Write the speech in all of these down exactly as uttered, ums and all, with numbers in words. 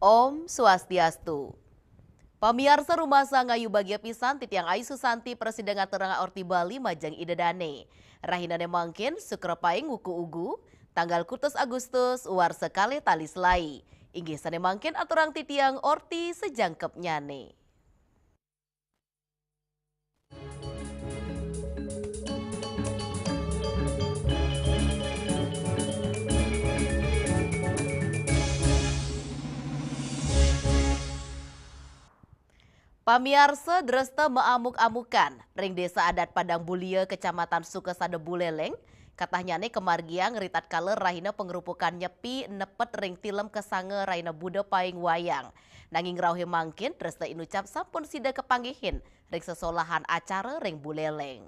Om Swastiastu. Pamiarsa, rumasa ngayu bagia pisan titiang Ai Susanti prasida ngaturang orti Bali majeng Ida Dane. Rahinane mangkin, Sukra paing wuku ugu, tanggal kutus Agustus, warsa kalih tali selai. Inggih sane mangkin aturang titiang orti sajangkepnyane. Pamiarsa, dresta maamuk-amukan ring Desa Adat Padang Bulia, Kecamatan Sukasada, Buleleng, katahnyane kamargiang ritatkala rahina pangrupukan Nyepi nepet ring tilem kasanga rahina Buda Paing Wayang. Nanging rauhe mangkin, dresta inucap sampun sida kapanggihin ring sesolahan acara ring Buleleng.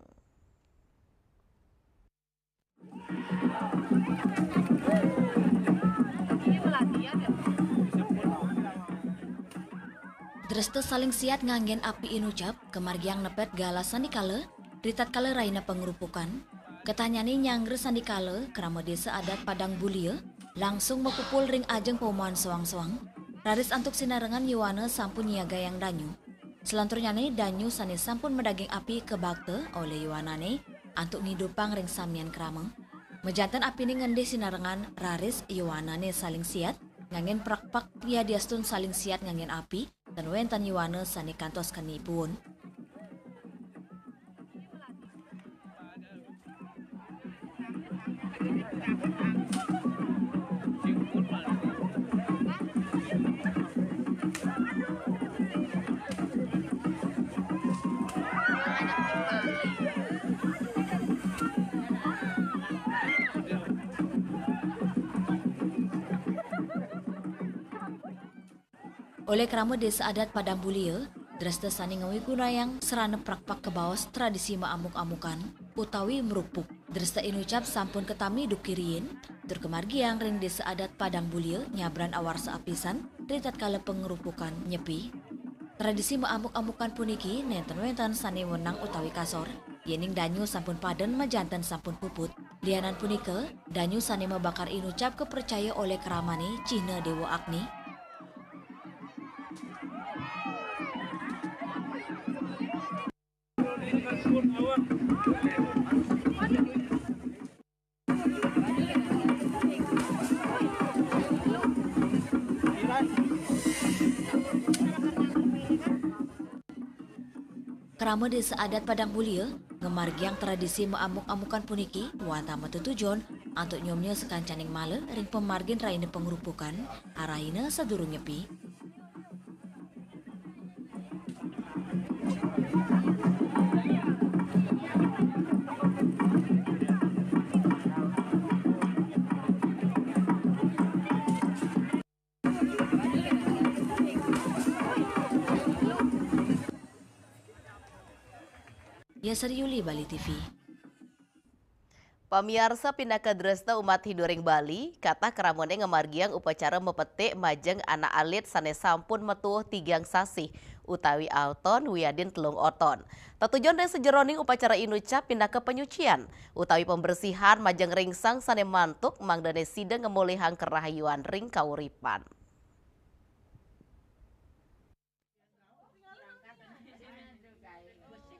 Dresta saling siat nganggen api inucap, kamargiang nepet galah sandikala, ritatkala rahina pangrupukan. Katahnyane nyanggra sandikala, krama Desa Adat Padang Bulia langsung mapupul ring ajeng paumahan soang-soang, raris antuk sinarengan yowana sampun nyiagayang danyu. Salanturnyane danyu sane sampun madaging api kabakta olih yowanane antuk ngidupang ring samian krama. Majanten apine ngendih sinarengan, raris yowanane saling siat, nganggen prak-pak yadiastun saling siat nganggen api, tan wenten yowana sane kantos keni puun. Olih krama Desa Adat Padang Bulia, dresta sane ngawigunayang sarana prak-pak kabaos tradisi maamuk-amukan utawi mrupuk. Dresta inucap sampun katami duk kiriin, tur kamargiang ring Desa Adat Padang Bulia nyabran awarsa apisan ritatkala pangrupukan Nyepi. Tradisi maamuk-amukan puniki nenten wenten sane wenang utawi kasor, yening danyu sampun paden majanten sampun puput. Lianan punika, danyu sane mabakar inucap kapracaya olih kramane cihna Dewa Agni. Krama Desa Adat Padang Bulia ngamargiang tradisi maamuk-amukan puniki wantah matetujon antuk nyomnya sakancaning mala ring pamargin rahina pangrupukan, arahina sadurung Nyepi. Ya, Sri Yuli, Bali T V. Pamiarsa, pinaka dresta umat Hindu ring Bali, katah kramane ngamargiang upacara mapetik majeng anak alit sane sampun matuuh tigang sasih utawi aoton wiadin telung oton. Tetujon ring sajeroning upacara inucap pinaka panyucian utawi pambersihan majeng ring sang sane mantuk, mangdane sida ngamolihang karahayuan ring kauripan.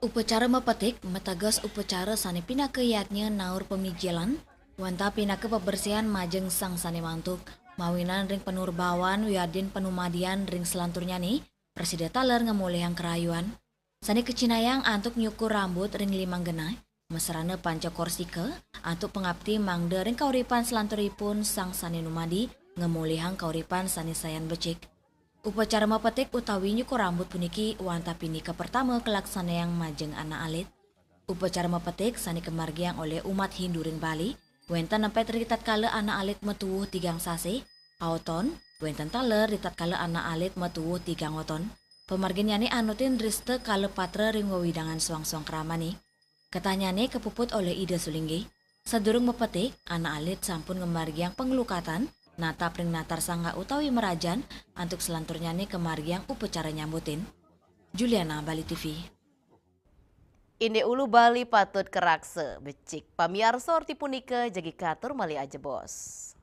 Upacara mapetik mateges upacara sane pinaka yadnya naur pamijilan, wantah pinaka pabersihan majeng sang sane mantuk, mawinan ring panurbawan wiadin panumadian ring salanturnyane, prasida taler ngamolihang karahayuan. Sane kacinayang antuk nyukur rambut ring limang genah, masrana panca korsika, antuk pangapti mangda ring kauripan salanturipun sang sane numadi ngamolihang kauripan sane sayan becik. Upacara mapetik utawi nyukur rambut puniki wantah pinih kapertama kalaksanayang majeng anak alit. Upacara mapetik sane kamargiang olih umat Hindu ring Bali, wenten nepet ritatkala anak alit matuuh tigang sasih, aoton, wenten taler ritatkala anak alit matuuh tigang oton. Pamarginnyane anutin dresta kala patra ring wewidangan soang-soang kramane. Katahnyane kapuput olih Ida Sulinggih. Sadurung mapetik, anak alit sampun ngamargiang panglukatan, natap ring natar sangga utawi marajan, antuk salanturnyane kamargiang upacara nyambutin. Juliana, Bali T V. Indik ulu Bali patut karaksa, becik. Pamiarsa, orti punika jagi katur malih ajebos.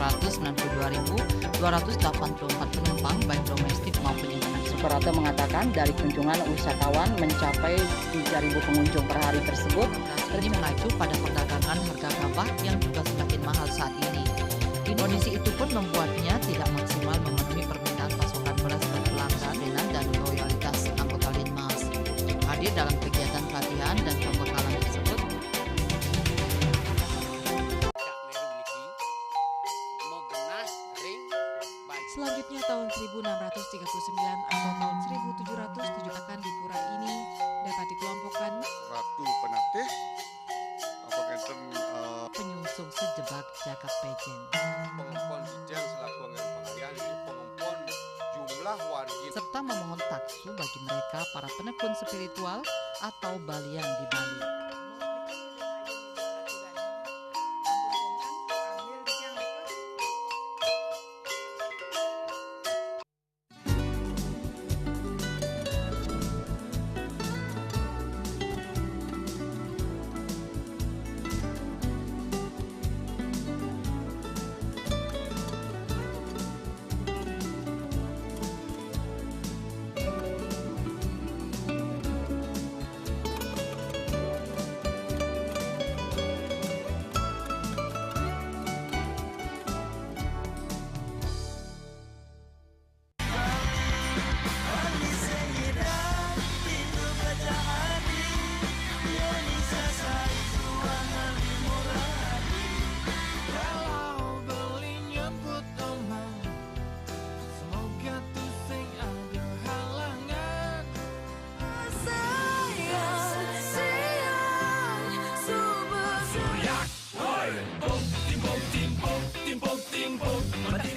Seratus sembilan puluh dua ribu dua ratus delapan puluh empat penumpang, baik domestik maupun internasional. Suprapto mengatakan, dari kunjungan wisatawan mencapai tiga ribu pengunjung per hari tersebut. Ini mengacu pada perdagangan harga gabah yang juga semakin mahal saat ini. Kondisi itu pun membuatnya tidak maksimal memenuhi permintaan pasokan beras berkelanjutan dan loyalitas anggota Linmas. Hadir dalam kegiatan pelatihan dan pembekalan tersebut, Selanjutnya, tahun seribu enam ratus tiga puluh sembilan atau tahun seribu tujuh ratus tujuh akan di pura ini dapat dikelompokkan Ratu Penatih, apa ngenten, eh, penyungsung sejebak jagat Pejen. Pengempon Dijang selaku anggaran pengalian, jadi pengempon jumlah wargi serta memohon taksu bagi mereka para penekun spiritual atau balian di Bali.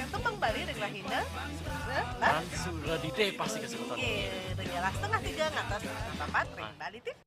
Tembang Bali ring rahina. Lan suradite pasti kesebutan. Iya, ring setengah tiga ngantos setengah empat ring Bali T V.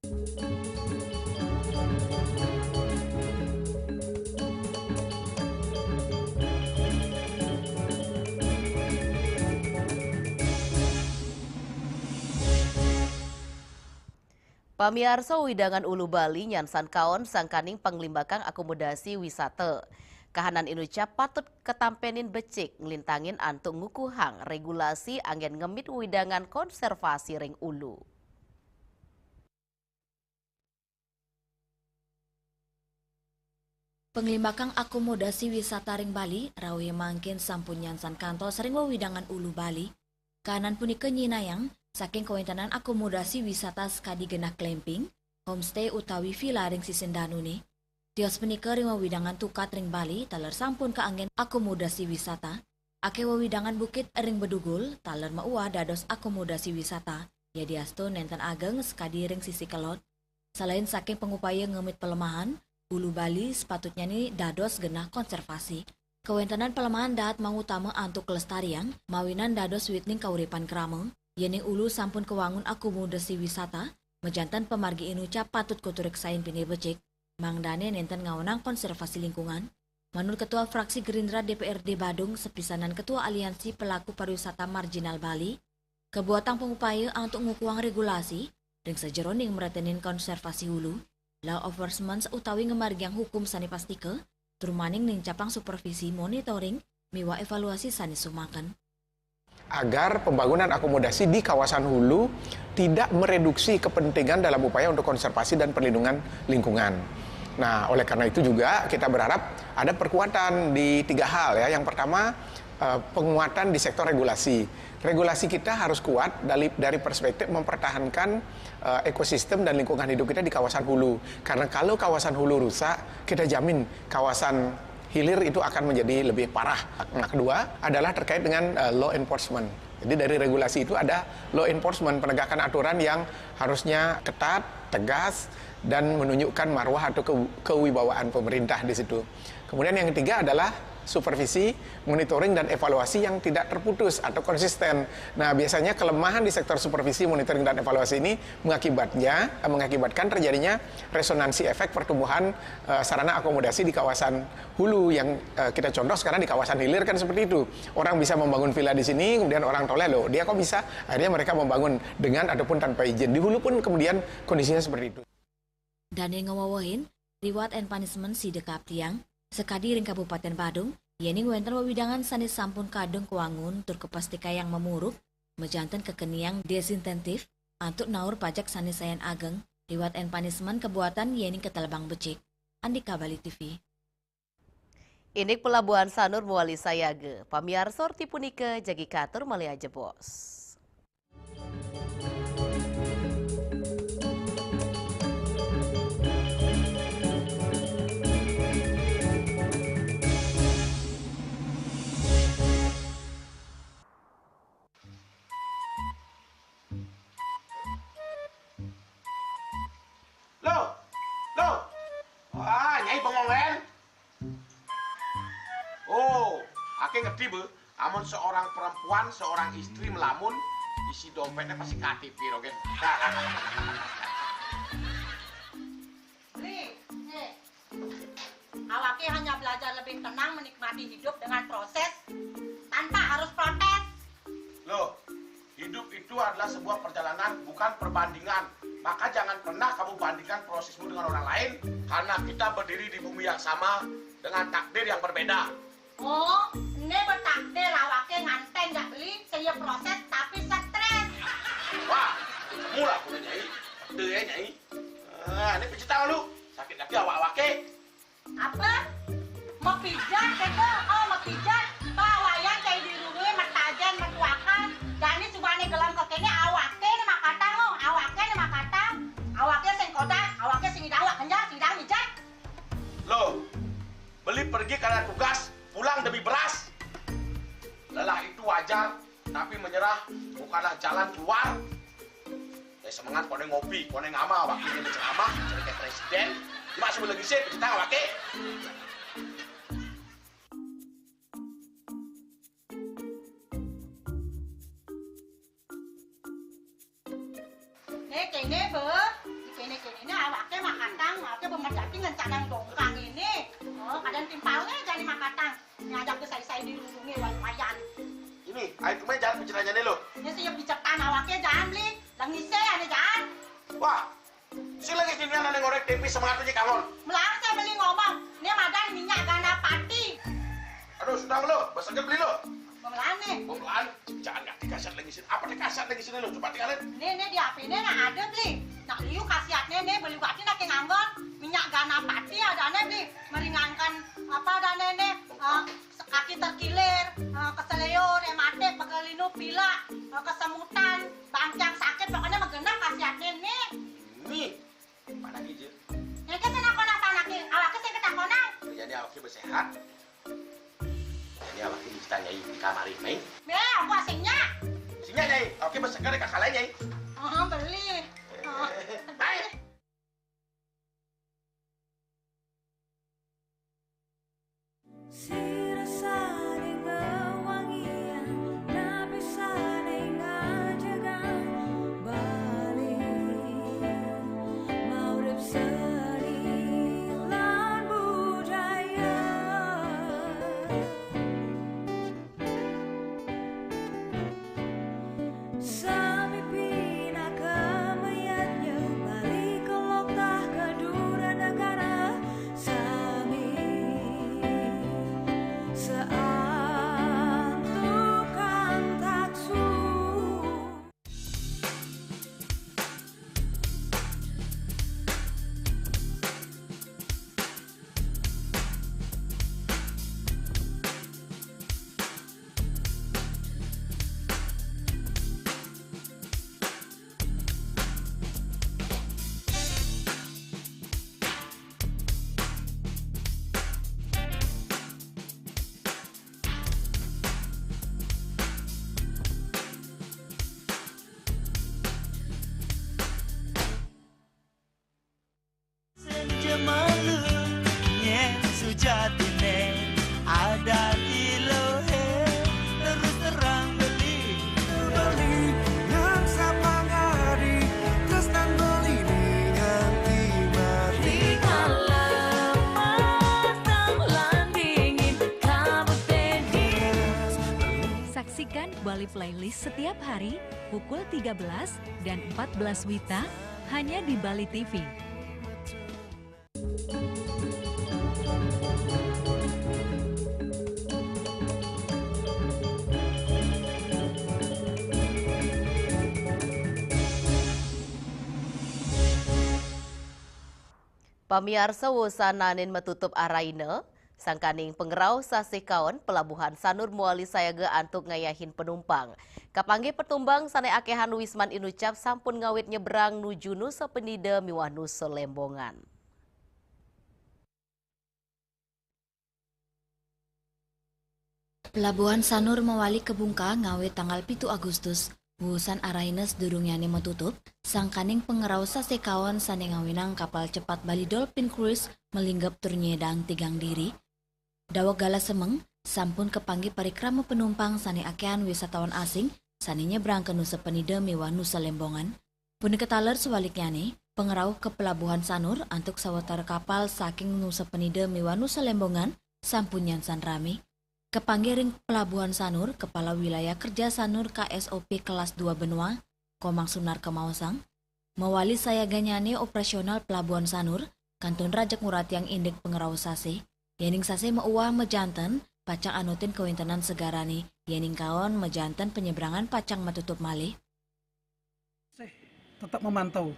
Pamiarsa, wewidangan Ulu Bali nyansan kaon sangkaning panglimbakang akomodasi wisata. Kahanan inucap patut katampenin becik nglintangin antuk ngukuhang regulasi anggen ngemit wewidangan konservasi ring ulu. Panglimbakang akomodasi wisata ring Bali rauh mangkin sampun nyansan kantos ring wewidangan Ulu Bali. Kahanan punika nyinahang saking kawentenan akomodasi wisata sakadi genah glamping, homestay utawi villa ring sisin danune. Tios punika ring wewidangan Tukat ring Bali taler sampun kaanggen akomodasi wisata. Akeh wewidangan bukit ring Bedugul taler mauah dados akomodasi wisata, yadiastu nenten ageng sakadi ring sisi kelod. Salain saking pangupaya ngemit palemahan, Ulu Bali sapatutnyane dados genah konservasi. Kawentenan palemahan dahat mangutama antuk kalestariang mawinan dados witning kauripan krama. Yening ulu sampun kawangun akomodasi wisata, majanten pamargi inucap patut katureksain pinih becik, mangdane nenten ngaonang konservasi lingkungan. Manut Ketua Fraksi Gerindra D P R D Badung, sapisanan Ketua Aliansi Pelaku Pariwisata Marginal Bali, kabuatang pangupaya antuk ngukuhang regulasi ring sajeroning mretenin konservasi ulu, law enforcement utawi ngamargiang hukum sane pastika, trumaning nincapang supervisi, monitoring, miwah evaluasi sane sumaken. Agar pembangunan akomodasi di kawasan hulu tidak mereduksi kepentingan dalam upaya untuk konservasi dan perlindungan lingkungan. Nah, oleh karena itu juga kita berharap ada perkuatan di tiga hal ya. Yang pertama, eh, penguatan di sektor regulasi. Regulasi kita harus kuat dari, dari perspektif mempertahankan eh, ekosistem dan lingkungan hidup kita di kawasan hulu. Karena kalau kawasan hulu rusak, kita jamin kawasan hilir itu akan menjadi lebih parah. Nah, kedua adalah terkait dengan eh, law enforcement. Jadi dari regulasi itu ada law enforcement, penegakan aturan yang harusnya ketat, tegas, dan menunjukkan marwah atau ke, kewibawaan pemerintah di situ. Kemudian yang ketiga adalah supervisi, monitoring, dan evaluasi yang tidak terputus atau konsisten. Nah, biasanya kelemahan di sektor supervisi, monitoring, dan evaluasi ini mengakibatnya eh, mengakibatkan terjadinya resonansi efek pertumbuhan eh, sarana akomodasi di kawasan hulu yang eh, kita contoh sekarang di kawasan hilir kan seperti itu. Orang bisa membangun villa di sini, kemudian orang toleh, "Loh, dia kok bisa?" Akhirnya mereka membangun dengan ataupun tanpa izin. Di hulu pun kemudian kondisinya seperti itu. Dane ngawewehin reward and punishment sida kaaptiang, sakadi ring Kabupaten Badung, Yéning wénten wewidangan sané sampun kadung kawangun tur kapastikayang mamurub, majanten kakeniang desinsentif antuk naur pajak sané sayan ageng, liwat enpanismen kabuatan yéning katelebang becik. Andika Bali T V. Indik Pelabuhan Sanur mawali sayaga. Pamiarsa, orti punika jagi katur malih ajebos. Loh, loh. Wah, Nyai bengong, Len. Oh, aké ngerti, Be. Amun seorang perempuan, seorang istri melamun, isi dompetnya pasti K T P, Rogen. Beli, nih. Awaké hanya belajar lebih tenang menikmati hidup dengan proses tanpa harus protes. Loh, hidup itu adalah sebuah perjalanan, bukan perbandingan. Maka jangan pernah kamu bandingkan prosesmu dengan orang lain, karena kita berdiri di bumi yang sama dengan takdir yang berbeda. Oh, né bertakdir awaké nganten jak Beli, sing ya proses tapi stres. Wah, mula punya Nyai. Ada ya, Nyai. Ah, ini pijit tangan lu. Sakit kaki awak-awaké. Apa? Mapijat kéto? Oh, mapijat. Pawayan cai dirurui, matajen, matuakan. Jani subané gelem kéné, awaké né makatang, oh. Awaké né makatang. Awaké sing kodak, awaké sing idang, awak kenjal, sing idang mijat. Loh, Beli pergi karena tugas, pulang demi beras. Lelah itu wajar, tapi menyerah bukanlah jalan keluar. Ya, semangat, koné ngopi, koné ngamal, wakilnya berceramah, jadi kayak presiden. Cuma sebelum lagi sih, kita awake. Né kéné, Be. Di kéné-kéné né awaké makatang, awaké bemerjati ngencanang dongkang ini. Oh, kadén timpalné jani makatang. Ngajak ke sai-sai dirurungi wayan-wayan. Ini, ayo cuma jangan pikirannya nih lo. Né sing picetan awaké jani Beli. Lengis ané jani. Wah, si lengis ini ané ngorek tempe semangat aja kangon. Melase Beli ngomong, né madan minyak ganapati. Aduh, sudah lo, besoknya Beli lo. Bemelané. Bemelané. Jangan nggak dikasat lagi sini. Apa dikasat lagi sini lo? Coba tinggalin. Né, né di H P-né nah ada, Beli. Nah, liu khasiatné né, Beli Wati nak nganggon minyak ganapati adané, Beli. Meringankan apa adané né, eh, kaki terkilir, eh, keseleo, rematik, pegal linu, pilek, eh, kesemutan, bangkiang sakit, pokoknya magenah khasiatné né. Nih, mana gitu? Yang ke sana konak panaké, awaké sing ketakonan. Jadi awaké bersehat. Jadi awaké bisa Nyai di kamar ini. Bé, apa singnya? Singnya Nyai, awaké berseger kakak lain Nyai. Oh, Beli. Oh, Beli. Sira sané ngawangiang, napi sané ngajegang Bali, maurip seni lan budaya. Sami pinaka mayadnya, Bali kelok tah kadura negara, sami seantukan taksu. Senja malu, nyén sujatiné, adat ilohé, terus terang Beli. Beli, nang sapangadi, tresnan Beli, nganti mati. Di kala matang lan dingin, kabut dingin. Saksikan Bali Playlist setiap hari pukul tiga belas dan empat belas wita hanya di Bali T V. Pamiarsa, wosanané matutup araina, sangkaning pangrauh sasih kaon, Pelabuhan Sanur mawali sayaga antuk ngayahin panumpang. Kapanggih panumpang sané akéhan Wisman Inucap sampun ngawit nyebrang nuju Nusa Penida miwah Nusa Lembongan. Pelabuhan Sanur mawali kabungkah ngawit tanggal pitu Agustus. Wusan araina sadurungnyané matutup, sangkaning pangrauh sasih kaon sané ngawinang kapal cepat Bali Dolphin Cruise malinggep tur nyédang tigang diri. Daweg galah semeng, sampun kapanggih parikrama panumpang sané akéhan wisatawan asing sané nyebrang ka Nusa Penida miwah Nusa Lembongan. Punika taler sawaliknyané, pangrauh ka Pelabuhan Sanur antuk sawatara kapal saking Nusa Penida miwah Nusa Lembongan sampun nyansan ramé. Kapanggih ring Pelabuhan Sanur, Kepala Wilayah Kerja Sanur K S O P kelas dua Benua, Komang Sunarka maosang, mawali sayaganyané operasional Pelabuhan Sanur, kantun rajeg nguratiang indik pangrauh sasih. Yéning sasih mauwah majanten, pacang anutin kawéntenan segarané, yéning kaon majanten panyebrangan pacang matutup malih. Masih tetap memantau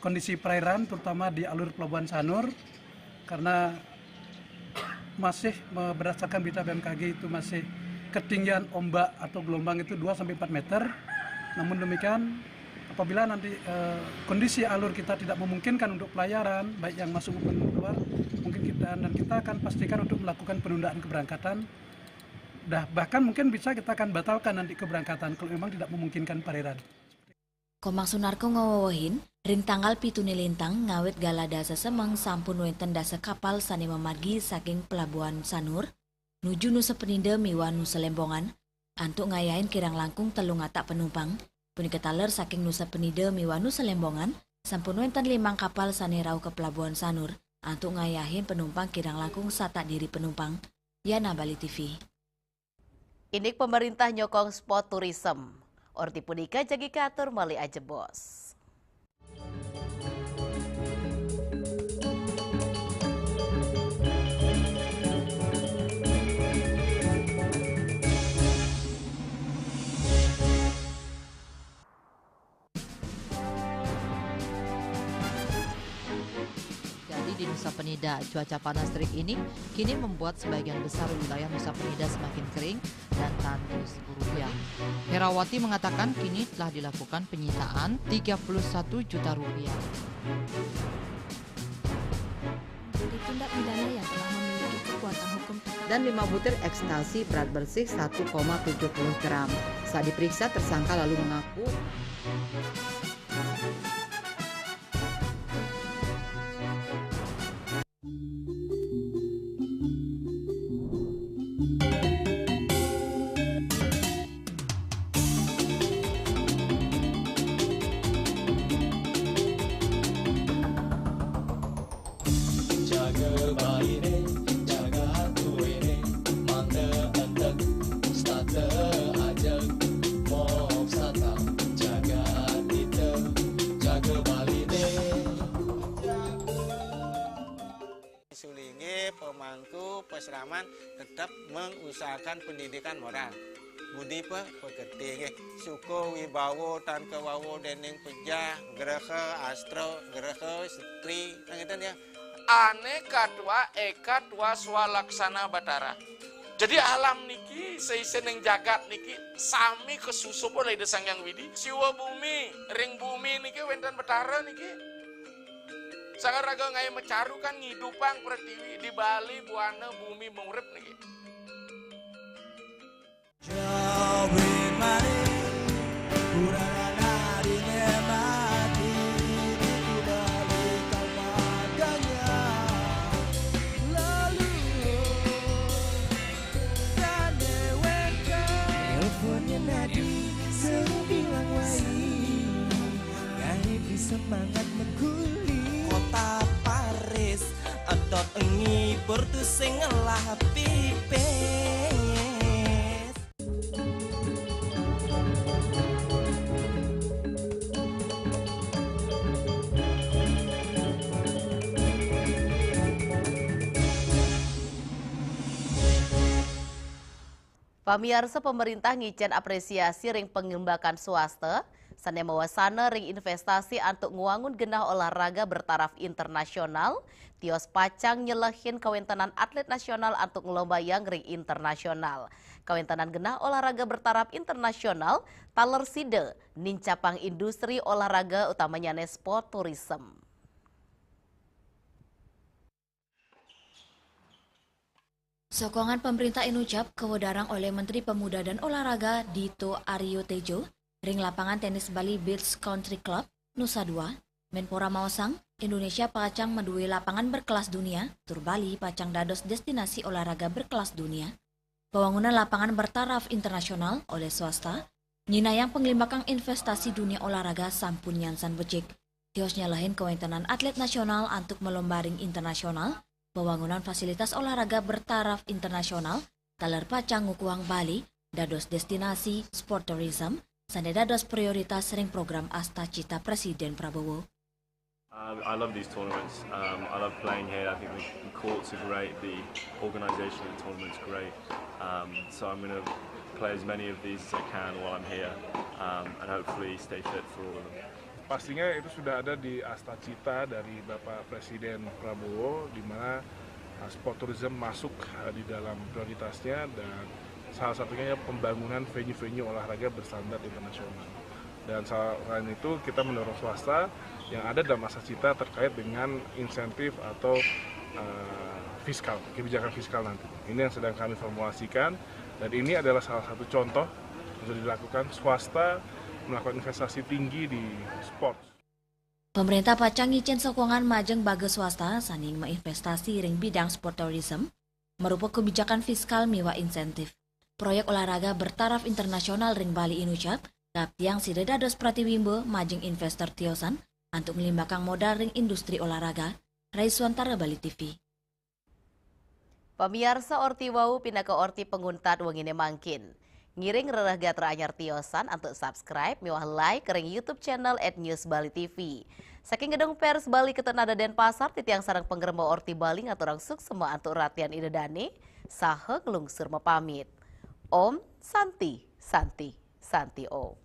kondisi perairan, terutama di alur Pelabuhan Sanur, karena masih me-, berdasarkan berita B M K G itu masih ketinggian ombak atau gelombang itu dua sampai empat meter. Namun demikian, apabila nanti, eh, kondisi alur kita tidak memungkinkan untuk pelayaran, baik yang masuk maupun keluar, mungkin kita, dan kita akan pastikan untuk melakukan penundaan keberangkatan. Dah, bahkan mungkin bisa kita akan batalkan nanti keberangkatan kalau memang tidak memungkinkan perairan. Komang Sunarka ngawewehin, ring tanggal pituné lintang, ngawit galah dasa semeng sampun wénten dasa kapal sané mamargi saking Pelabuhan Sanur nuju Nusa Penida miwah Nusa Lembongan, antuk ngayahin kirang langkung telung atak panumpang. Punika taler saking Nusa Penida miwah Nusa Lembongan, sampun wénten limang kapal sané rauh ka Pelabuhan Sanur, antuk ngayahin panumpang kirang langkung satak diri panumpang. Yana, Bali T V. Indik pamarintah nyokong spot tourism. Orti punika jagi katur malih ajebos. Jadi di Nusa Penida, cuaca panas terik ini kini membuat sebagian besar wilayah Nusa Penida semakin kering dan tandus guruyang. Herawati mengatakan kini telah dilakukan penyitaan tiga puluh satu juta rupiah. Menjadi tindak pidana yang telah memiliki kekuatan hukum tetap. Dan lima butir ekstasi berat bersih satu koma tujuh puluh gram. Saat diperiksa, tersangka lalu mengaku. Jaga Baliné, jaga atuéné, mangda entek, stata ajeg, moksata, jaga atita, jaga Baliné. Sulinggih, pemangku, pasraman tetap mengusahakan pendidikan moral. Budi pe-, pekerti nggih. Suka wibawa tan kawawa dening pejah, graha, astra, graha, setri, kan ngeten ya. Ane katva ekatva swalaksana Batara. Jadi alam niki, seisening jagat niki, sami kasusup oleh Ida Sang Hyang Widi. Siwa bumi, ring bumi niki wenten Batara niki. Sangaraga ngae macaru kan ngidupang pretiwi di Bali, buana bumi murip niki. Jawi mari, kurana narine mati, di Bali kalpaganya. Lalu, tane weka. Nelponnya Nadi, seru bilang wai. Ngae beri semangat meguli. Kota Paris, edot ngibur tu sing ngelah pipis. Pamiarsa, pemerintah ngicen apresiasi ring pangembangan swasta, Sané mawasana ring investasi antuk ngwangun genah olahraga bertaraf internasional, tios pacang nyelehin kawéntenan atlet nasional antuk nglombayang ring internasional. Kawéntenan genah olahraga bertaraf internasional taler sida nincapang industri olahraga utamanyané sport tourism. Sokongan pemerintah inucap kawedarang oleh Menteri Pemuda dan Olahraga Dito Aryo Tejo ring lapangan tenis Bali Beach Country Club, Nusa Dua, Menpora maosang, Indonesia pacang madué lapangan berkelas dunia, tur Bali pacang dados destinasi olahraga berkelas dunia. Pawangunan lapangan bertaraf internasional oleh swasta, nyinayang panglimbakang investasi dunia olahraga sampun nyansan becik. Tios nyelehin kawéntenan atlet nasional antuk malomba ring internasional, pawangunan fasilitas olahraga bertaraf internasional, taler pacang ngukuhang Bali dados destinasi sport tourism, sané dados prioritas ring program Asta Cita Presiden Prabowo. Um, I love these tournaments. Um, I love playing here. I think the, the courts are great. The organisation of the tournament's great. Um, so I'm going to play as many of these as I can while I'm here, um, and hopefully stay fit for all of them. Pastinya itu sudah ada di Asta Cita dari Bapak Presiden Prabowo, di mana uh, sport tourism masuk uh, di dalam prioritasnya, dan salah satunya pembangunan venue-venue olahraga berstandar internasional. Dan selain itu, kita mendorong swasta yang ada dalam Asta Cita terkait dengan insentif atau uh, fiskal, kebijakan fiskal nanti. Ini yang sedang kami formulasikan, dan ini adalah salah satu contoh yang sudah dilakukan, swasta melakukan investasi tinggi di sport. Pemerintah pacang ngicén sokongan majeng baga swasta sané mainvestasi ring bidang sport tourism, marupa kebijakan fiskal miwah insentif. Proyek olahraga bertaraf internasional ring Bali inucap, kaaptiang sida dados pratiwimba majeng investor tiosan antuk nglimbakang modal ring industri olahraga. Rai Suantara, Bali T V. Pamiarsa, orti wau pinaka orti panguntat wenginé mangkin. Ngiring rereh gatra anyar tiosan antuk subscribe miwah like ring YouTube channel at News Bali T V. Saking Gedung Pers Bali Ketenada Denpasar, titiang sareng pangremba Orti Bali ngaturang suksma antuk ratian Ida dané, saha nglungsur mapamit. Om Santi, Santi, Santi Om.